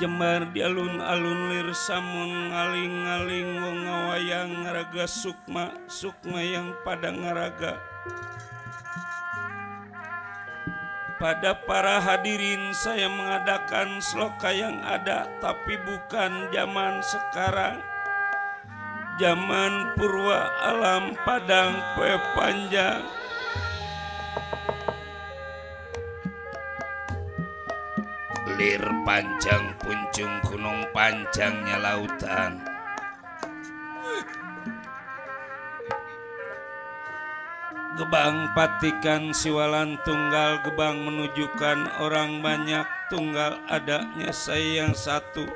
Jembar di alun-alun lir samun ngaling-ngaling wong ngawayang ngaraga sukma yang pada ngaraga. Pada para hadirin saya mengadakan sloka yang ada tapi bukan zaman sekarang. Zaman purwa alam padang kue panjang. Lir panjang puncung gunung panjangnya lautan. Gebang patikan siwalan tunggal, gebang menunjukkan orang banyak, tunggal adanya saya yang satu.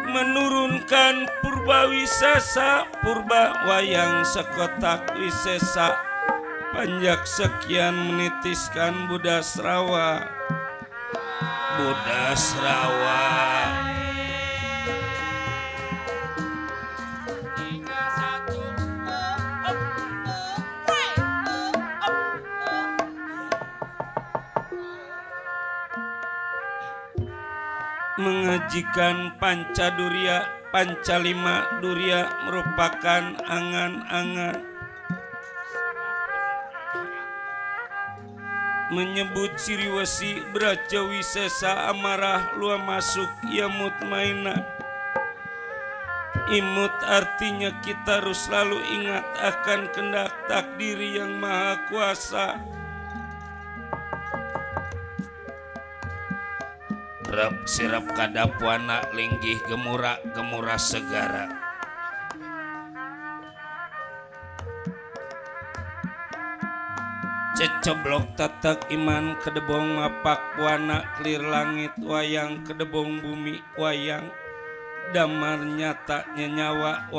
Menurunkan purba wisesa, purba wayang sekotak wisesa. Panjak sekian menitiskan Buddha Srawa. Buddha Srawa. Mengajikan Pancadurya, Pancalima Durya merupakan angan-angan. Menyebut ciri wasi beraja wisesa amarah lua masuk ia mutmainah. Imut artinya kita harus selalu ingat akan kehendak takdir yang maha kuasa. Rep sirap kadapuana linggih gemura segara. Ceceblok tatak iman kedebong mapak puana clear langit wayang kedebong bumi wayang damar nyatanya nyawa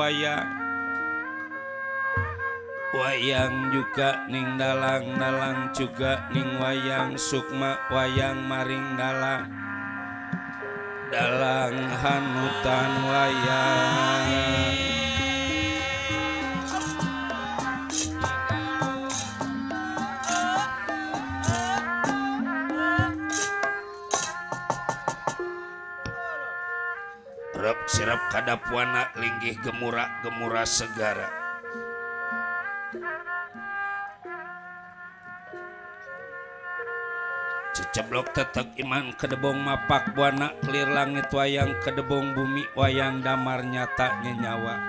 wayang juga ning dalang juga ning wayang sukma wayang maring dalang hanutan wayang. Rep sirap kadapuana linggih gemura segara. Ceceblok tetek iman kedebong mapak buana clear langit wayang kedebong bumi wayang damar nyata nyawa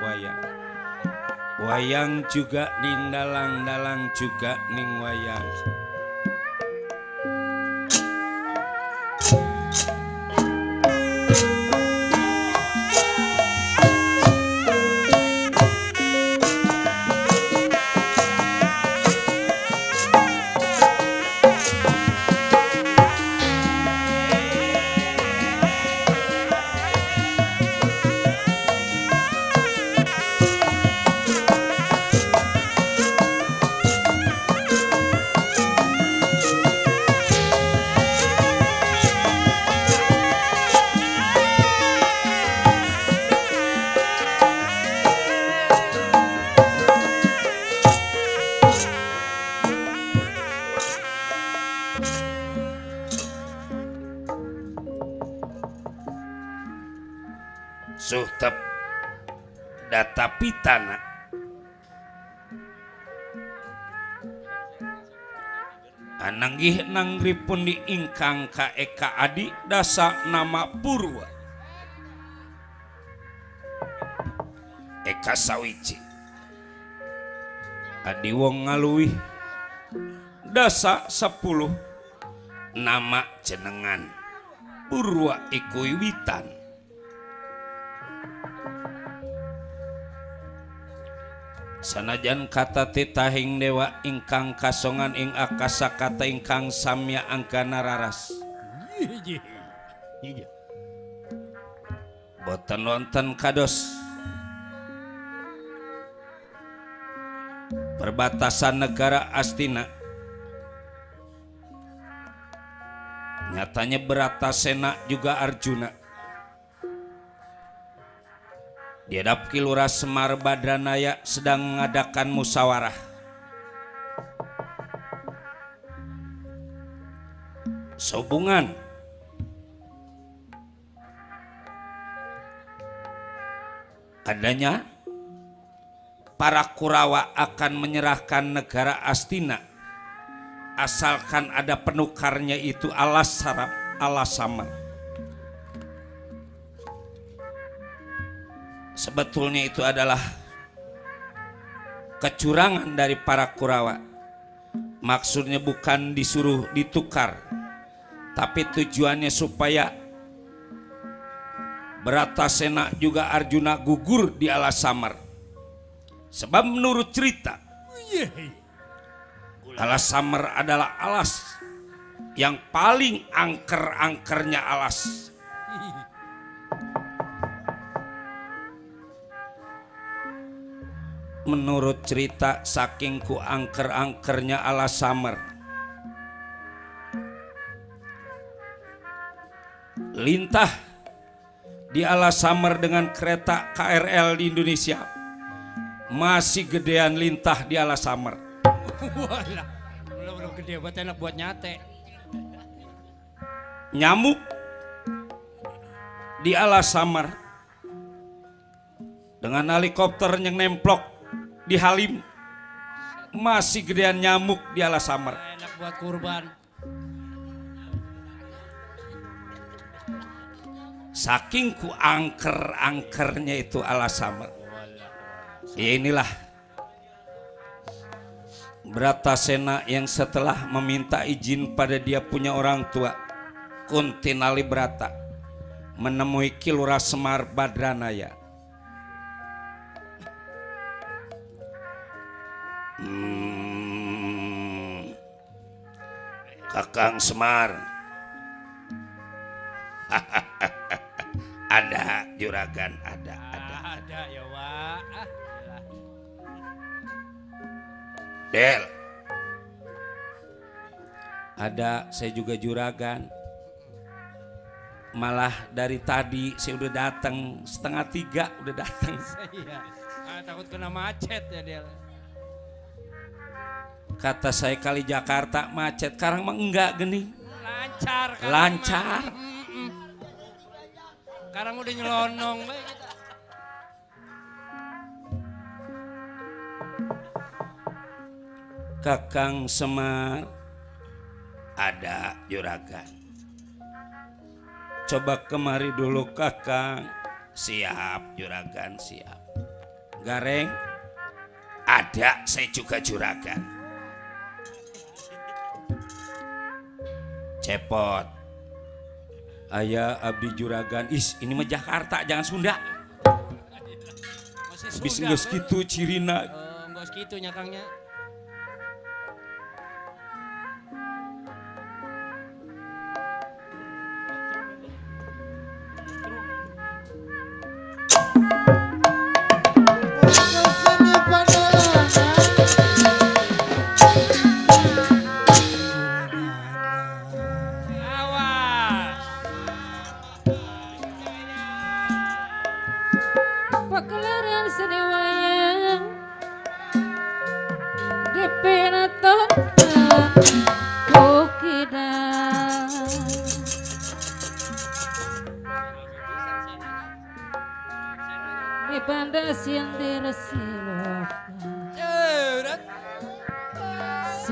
wayang juga ning dalang juga ning wayang. Suhtep data pitana ananggih nangripun di ingkang ka eka adi dasa nama purwa eka sawiji adi wong ngaluih dasa 10 nama jenengan purwa iku wiwitan. Sanajan kata titahing dewa ingkang kasongan ing akasa kata ingkang samya angkana raras. Boten wonten kados perbatasan negara Astina. Nyatanya Bratasena juga Arjuna. Diadap Kilura Semar Badranaya sedang mengadakan musyawarah. Sehubungan Adanya para Kurawa akan menyerahkan negara Astina asalkan ada penukarnya, itu alas samar. Sebetulnya itu adalah kecurangan dari para Kurawa. Maksudnya bukan disuruh ditukar, tapi tujuannya supaya Bratasena juga Arjuna gugur di alas samar. Sebab menurut cerita, alas samar adalah alas yang paling angker-angkernya alas. Menurut cerita, saking ku angker-angkernya alas samar, lintah di alas samar dengan kereta KRL di Indonesia masih gedean lintah di alas samar. Walah, belum gede buat enak buat nyate. Nyamuk di alas samar dengan helikopter yang nemplok di Halim masih gedean nyamuk di alas samar. Enak buat kurban. Saking ku angker-angkernya itu alas samar. Ya inilah Bratasena yang setelah meminta izin pada dia punya orang tua Kuntinali Brata menemui Kilura Semar Badranaya. Kakang Semar, ada juragan, ada ya Wak. Del, ada, saya juga juragan. Malah dari tadi saya udah datang, 2:30 udah datang. Iya, takut kena macet ya Del. Kata saya kali Jakarta macet, sekarang mah enggak gini. Lancar. Lancar. Sekarang udah nyelonong baik kita. Kakang Semar, ada juragan. Coba kemari dulu Kakang. Siap juragan, siap. Gareng, ada, saya juga juragan. Cepot, ayah abdi juragan. Ini mah Jakarta, jangan Sunda. Bis nggak gitu cirina. Nggak gitu nyakangnya.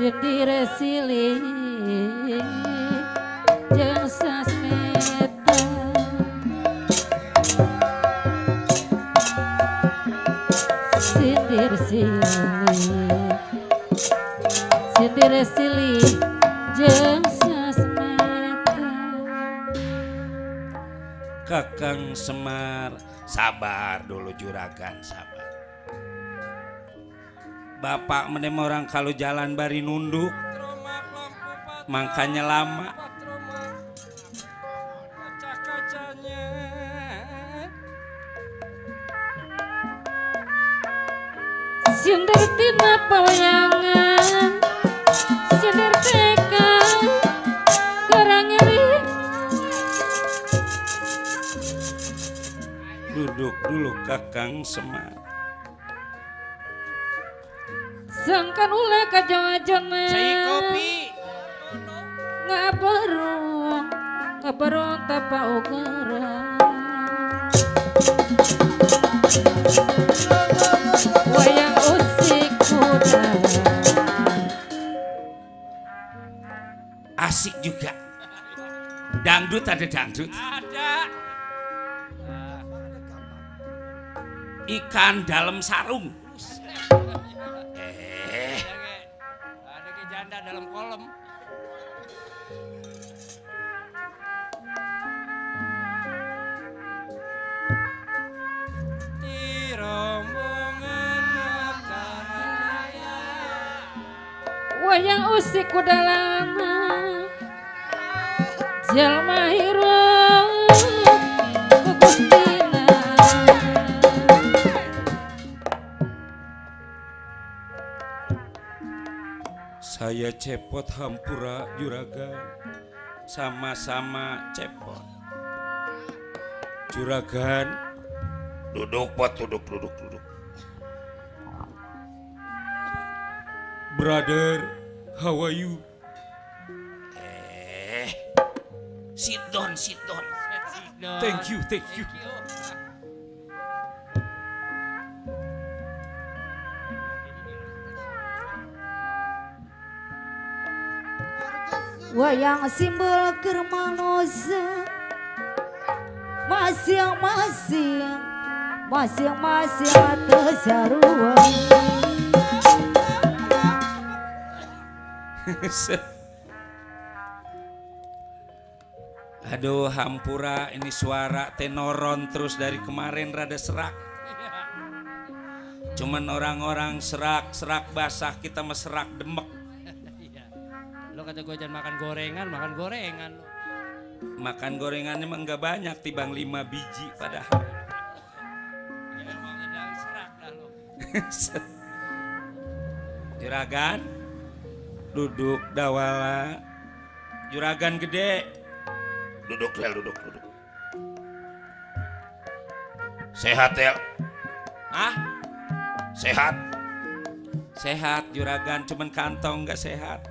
Sendiri silih jeung sasmeta sendiri silih jeung sasmeta. Kakang Semar, sabar dulu juragan, sabar. Bapak menem orang kalau jalan bari nunduk, makanya lama. Kaca-kacanya Sindir tina pawayangan, sindir teka karangiri. Duduk dulu Kakang Semar. Sangkan ule kajawa-jana cai kopi ngabarong tapa ukara. wayang usik kuda. Asik juga. Dangdut ada dangdut. Ada. Ikan dalam sarung. Ada ke janda dalam kolam. Di rombongan Makaraya. Wayang usik kuda lama jalma hiro kugustina. Saya cepot hampura juragan. Sama-sama cepot. Juragan. Duduk pot, duduk. Brother, how are you? Sit down. Thank you. Wayang simbol kermanosa masing-masing tersarua. Aduh hampura ini suara tenoron terus dari kemarin rada serak. Cuman orang-orang serak basah, kita mah serak demek. Lo kata gue jangan makan gorengan lo. Makan gorengannya mah enggak banyak, tibang 5 biji padahal. Ya emang ada serak dah lo. Juragan, duduk dawala. Juragan gede. Duduk. Sehat ya? Hah? Sehat juragan, cuman kantong enggak sehat.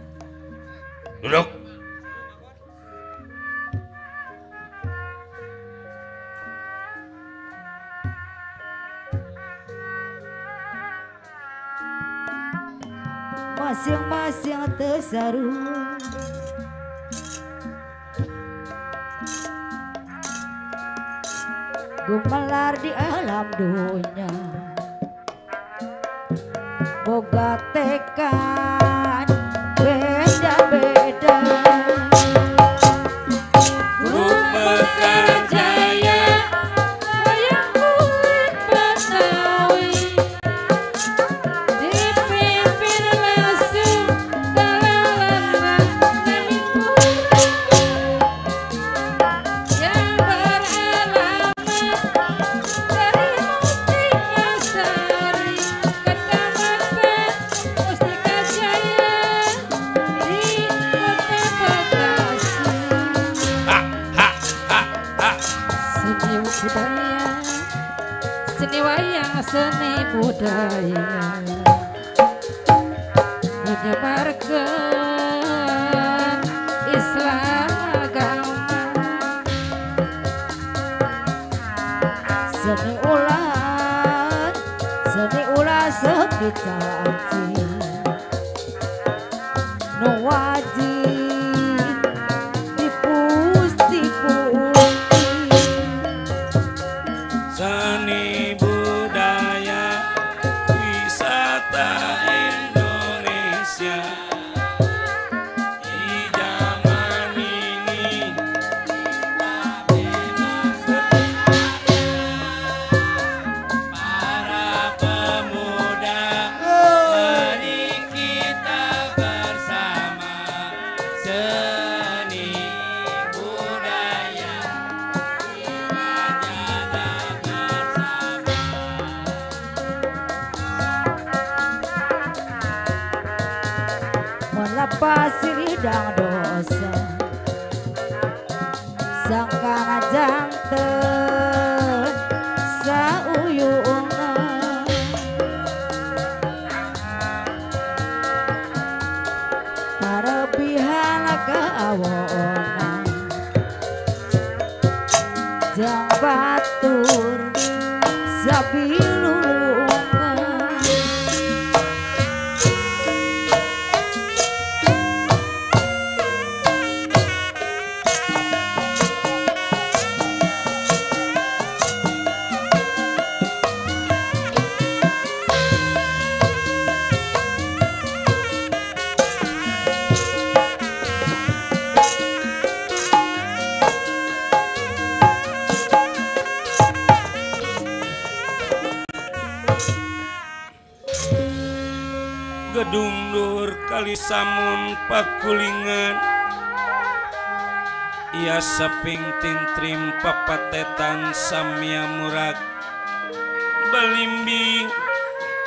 Duduk. Masing-masing tersarua. Gumelar di alam dunia, boga tekad beda-beda. Jaya wayang kulit Betawi dipimpin langsung kalalang Namimpura yang beralamat dari Mustikasari, Kecamatan Mustika Jaya di Kota Bekasi. Seni budaya menyebarkan Islam agama. Seni ulah sepi caci nu wajib dipusti-pusti. Seni budaya wisata Indonesia di zaman ini para pemuda, mari kita bersama seni budaya kita jaga bersama. Melepasi lidang dosa sangkana janten sauyuna parebihan kaawona jang batur sabi Gedung dur kali samun pakulingan ia seping tintrim papatetan samia murag balimbing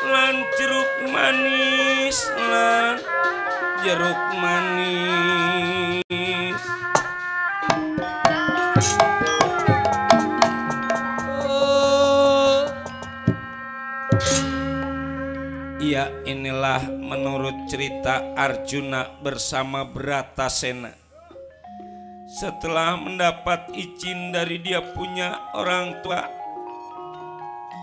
lan jeruk manis lan jeruk manis. Ya inilah menurut cerita Arjuna bersama Bratasena. Setelah mendapat izin dari dia punya orang tua,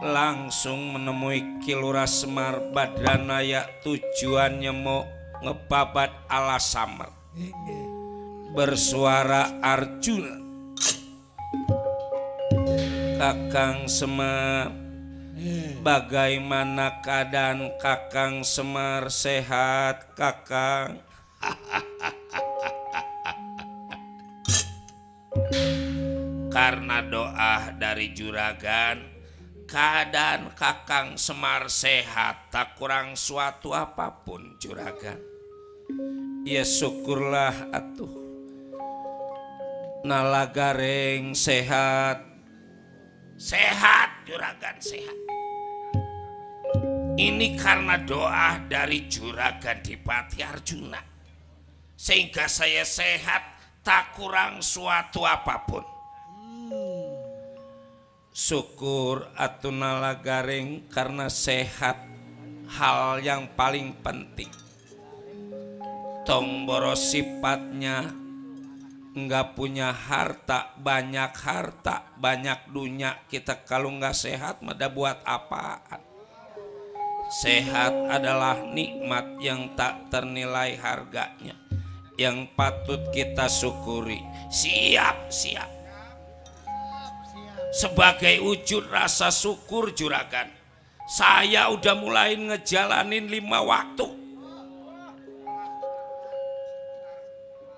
langsung menemui Kilura Semar Badranaya tujuannya mau ngebabat ala Samar. Bersuara Arjuna, Kakang Semar, bagaimana keadaan Kakang Semar? Sehat Kakang? Karena doa dari juragan, keadaan Kakang Semar sehat, tak kurang suatu apapun juragan. Ya syukurlah atuh. Nalagareng sehat. Sehat juragan, sehat. Ini karena doa dari juragan Dipati Arjuna, sehingga saya sehat, tak kurang suatu apapun. Syukur atuh nalagareng karena sehat, hal yang paling penting. Tong boros sifatnya nggak punya harta, banyak dunia. Kita kalau nggak sehat mada buat apaan? Sehat adalah nikmat yang tak ternilai harganya, yang patut kita syukuri. Siap. Sebagai wujud rasa syukur juragan, saya udah mulai ngejalanin 5 waktu.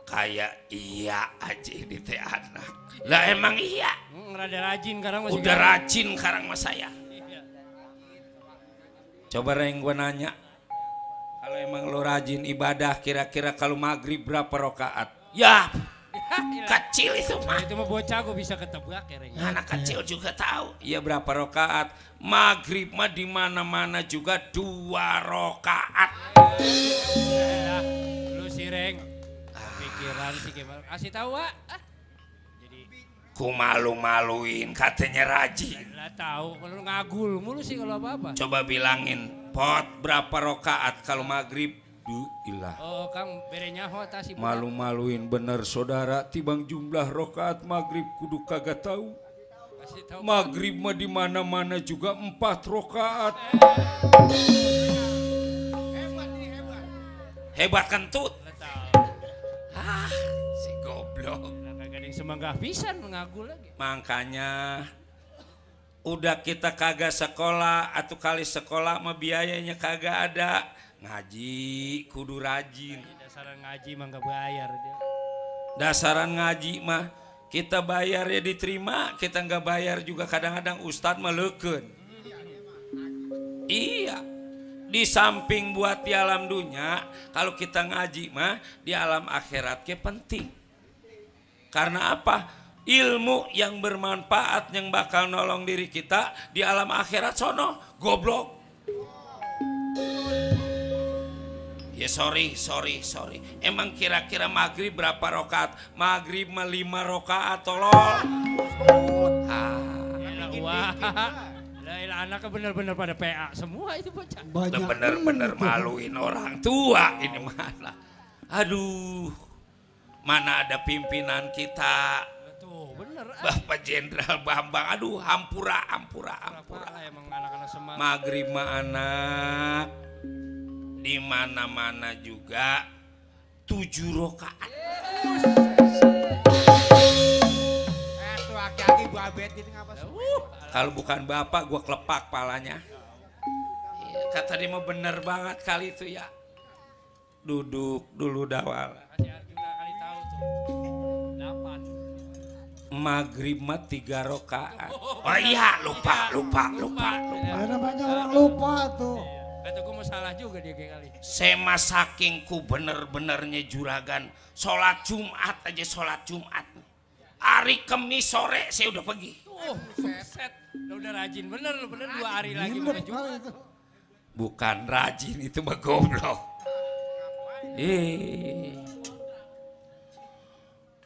Kayak iya aja ini teh anak. Lah emang iya. Rada rajin karang masih. Udah rajin karang mas saya. Coba Reng gua nanya, kalau emang lo rajin ibadah, kira-kira kalau maghrib berapa rakaat? Ya kecil itu mah. Itu mah bocah gue bisa ketebak ya Reng. Anak kecil juga tahu. Ya berapa rakaat? Maghrib mah di mana-mana juga 2 rakaat. Lu si Reng. Pikiran sih gimana? Kasih tahu Wak. Jadi ku malu-maluin katanya rajin. lah tahu kalau ngagul mulu sih kalau apa-apa. Coba bilangin, pot berapa rakaat kalau maghrib? Ilah. Oh Kang berenya hota sih. Malu-maluin bener saudara, tibang jumlah rakaat maghrib kudu kagak tahu. Kasih tahu. Maghrib mah di mana-mana juga 4 rakaat. Hebat kentut. Si goblok. Kagak ada yang semanggah pisan mengagul lagi. Makanya udah kita kagak sekolah atau kali sekolah mah biayanya kagak ada. Ngaji kudu rajin. Dasaran ngaji mah gak bayar dia. Dasaran ngaji mah kita bayar ya diterima, kita nggak bayar juga kadang-kadang ustadz meleken. Iya. Di samping buat di alam dunia, kalau kita ngaji mah di alam akhirat ke penting. Karena apa? Ilmu yang bermanfaat yang bakal nolong diri kita di alam akhirat sono, goblok. Ya sorry. Emang kira-kira maghrib berapa rakaat? Maghrib mah 5 rakaat tolol. Wah. Lah anaknya bener-bener pada PA semua itu bocah. Bener-bener maluin orang tua ini mana. Aduh. Mana ada pimpinan kita. Tuh bener. Bapak Jenderal Bambang. Aduh hampura. Emang anak-anak semangat. Maghrib mah anak. Di mana-mana juga 7 rakaat. Tuh aki-aki babet ini ngapa sih? Kalau bukan bapak gua kelepak palanya. Kata dia mah bener banget kali itu ya. Duduk dulu dawal. Kasih Arjuna kali tahu tuh. 8. Maghrib mah 3 rakaat. Oh iya lupa. Ada banyak orang lupa tuh. Kata gue mau salah juga dia kayak kali. Sema sakingku bener-benernya juragan. Sholat Jumat aja sholat Jumat. Hari Kemis sore saya udah pergi. Oh, set. Udah rajin bener lu, bener 2 hari lagi mau Jumat. Bukan rajin itu mah goblok.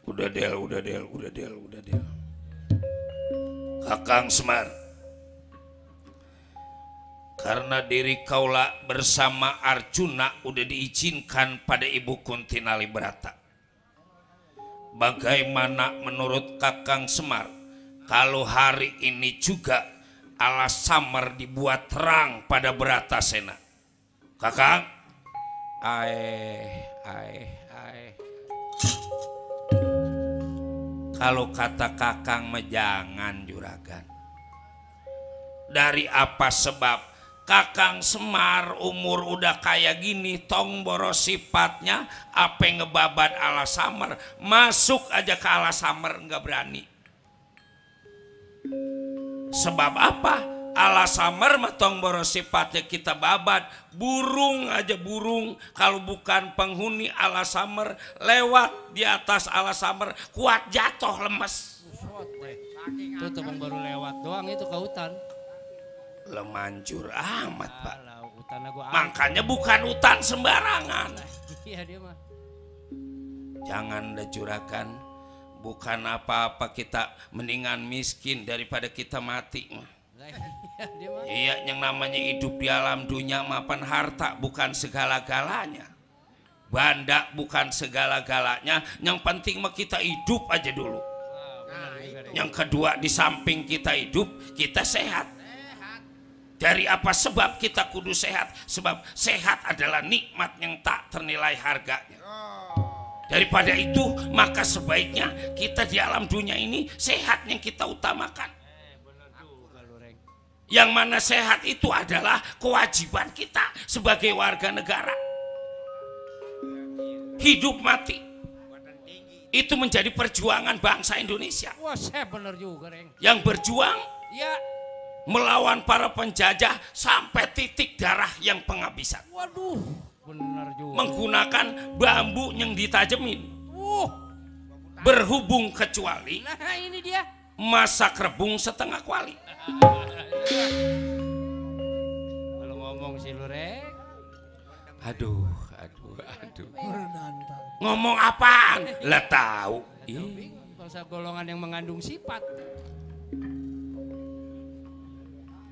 Udah del. Kakang Semar. Karena diri kaula bersama Arjuna udah diizinkan pada Ibu Kunti Nalibrata. Bagaimana menurut Kakang Semar kalau hari ini juga Alas Samar dibuat terang pada Bratasena? Kakang? Kalau kata Kakang mah jangan juragan. Dari apa sebab Kakang Semar umur udah kayak gini, tong boros sifatnya, apa ngebabat Alas Samar, masuk aja ke Alas Samar nggak berani. Sebab apa? Alas Samar mah tong boros sifatnya kita babat, burung aja burung, kalau bukan penghuni Alas Samar lewat di atas Alas Samar kuat jatuh lemes. Itu tuh baru lewat doang itu ke hutan. Lemancur amat pak. Makanya bukan hutan sembarangan. Iya dia mah. Jangan dah juragan. Bukan apa-apa kita mendingan miskin daripada kita mati. Iya yang namanya hidup di alam dunia mapan harta bukan segala-galanya. Banda bukan segala-galanya. Yang penting mah kita hidup aja dulu. Yang kedua di samping kita hidup kita sehat. Dari apa sebab kita kudu sehat? Sebab sehat adalah nikmat yang tak ternilai harganya. Daripada itu maka sebaiknya kita di alam dunia ini sehat yang kita utamakan. Yang mana sehat itu adalah kewajiban kita sebagai warga negara. Hidup mati itu menjadi perjuangan bangsa Indonesia. Wah saya bener juga Reng. Yang berjuang ya melawan para penjajah sampai titik darah yang penghabisan. Waduh, benar juga. Menggunakan bambu yang ditajemin. Berhubung kecuali. Nah ini dia. Masak rebung setengah kuali. Kalau ngomong sih lu Rek. Aduh. Ngomong apaan? Lah tahu. Bangsa golongan yang mengandung sifat.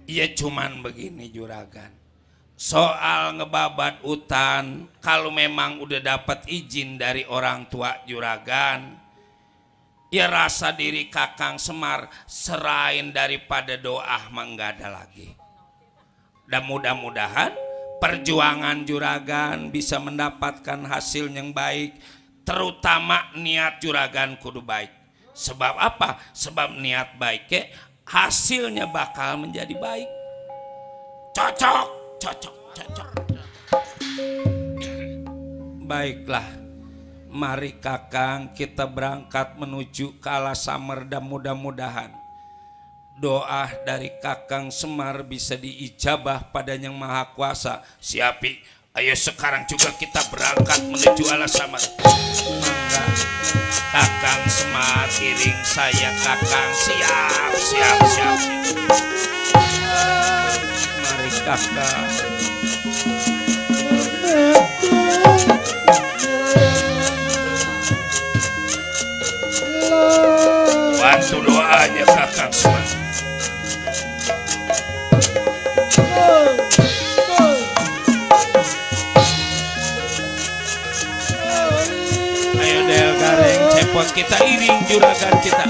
Iya cuman begini juragan. Soal ngebabat hutan, kalau memang udah dapat izin dari orang tua juragan, ya rasa diri Kakang Semar serain daripada doa mah nggak ada lagi. Dan mudah-mudahan perjuangan juragan bisa mendapatkan hasil yang baik, terutama niat juragan kudu baik. Sebab apa? Sebab niat baiknya hasilnya bakal menjadi baik. Cocok. Baiklah, mari Kakang kita berangkat menuju ke Alas Samar dan mudah-mudahan doa dari Kakang Semar bisa diijabah pada Yang Maha Kuasa. Siapi, ayo sekarang juga kita berangkat menuju Alas Samar. Mangga Kakang Semar iring saya Kakang. Siap. Mari Kakang. Bantu doanya Kakang Semar. Ayo Del Gareng cepot kita iring juragan kita.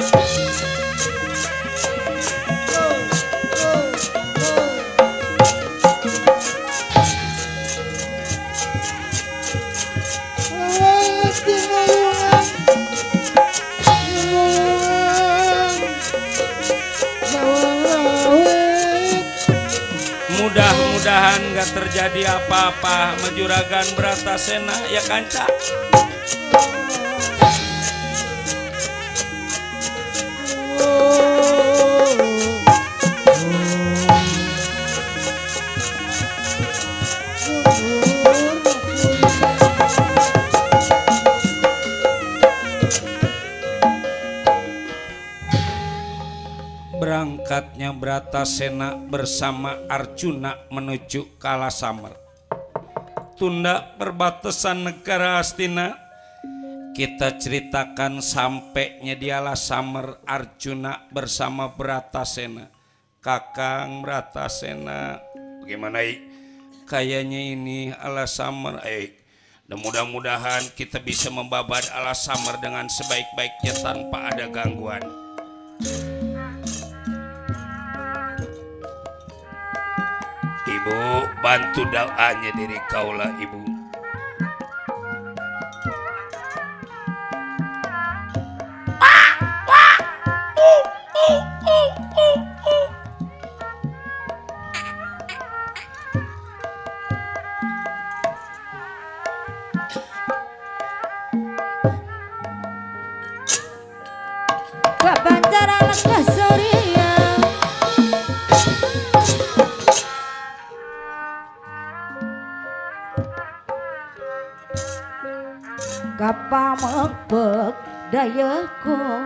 Mudah-mudahan gak terjadi apa-apa sama juragan Bratasena ya kanca. Berangkatnya Bratasena bersama Arjuna menuju Kalasamar. Tunda perbatasan negara Hastina. Kita ceritakan sampainya di Alasamar Arjuna bersama Bratasena. Kakang Bratasena, bagaimana kayaknya ini Alasamar? Dan mudah-mudahan kita bisa membabat Alasamar dengan sebaik-baiknya tanpa ada gangguan. Ibu, bantu doanya diri kaulah ibu. Kabanjaran Kasoria kapamekbek daya kolo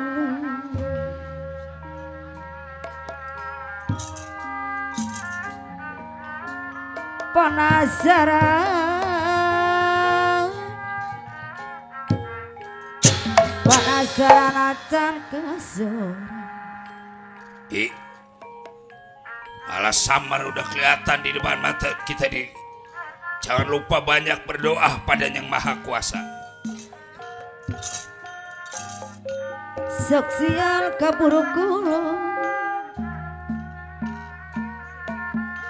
panasaran acan kesor. Alasamar udah kelihatan di depan mata kita di. Jangan lupa banyak berdoa pada Yang Maha Kuasa. Saksian kaburu kulo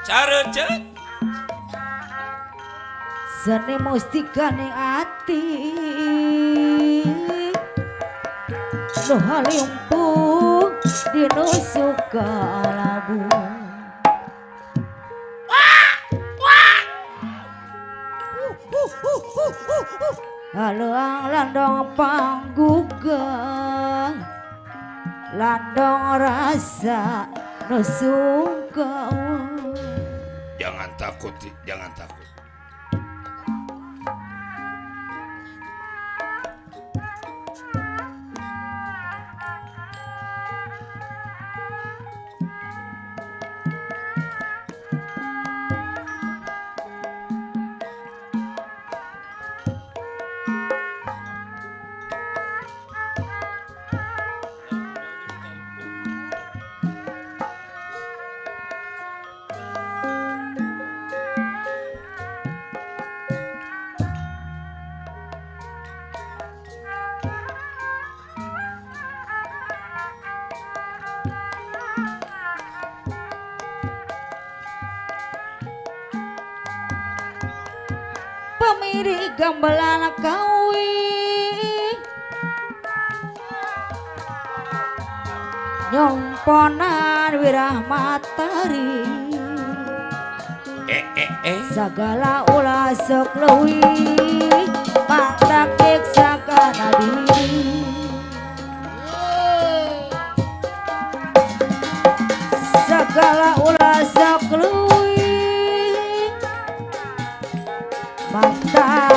Cara cek seni mustika ning ati nu halimpuh dinusuk kalabu Haleang landong panggugang landong rasa nusuk kawan. Jangan takut, jangan takut. Pemiri gambalan kawi nyomponan wirah matahari segala ulah sok leuwih mantak sakana diri segala ulah sok leuwih mantap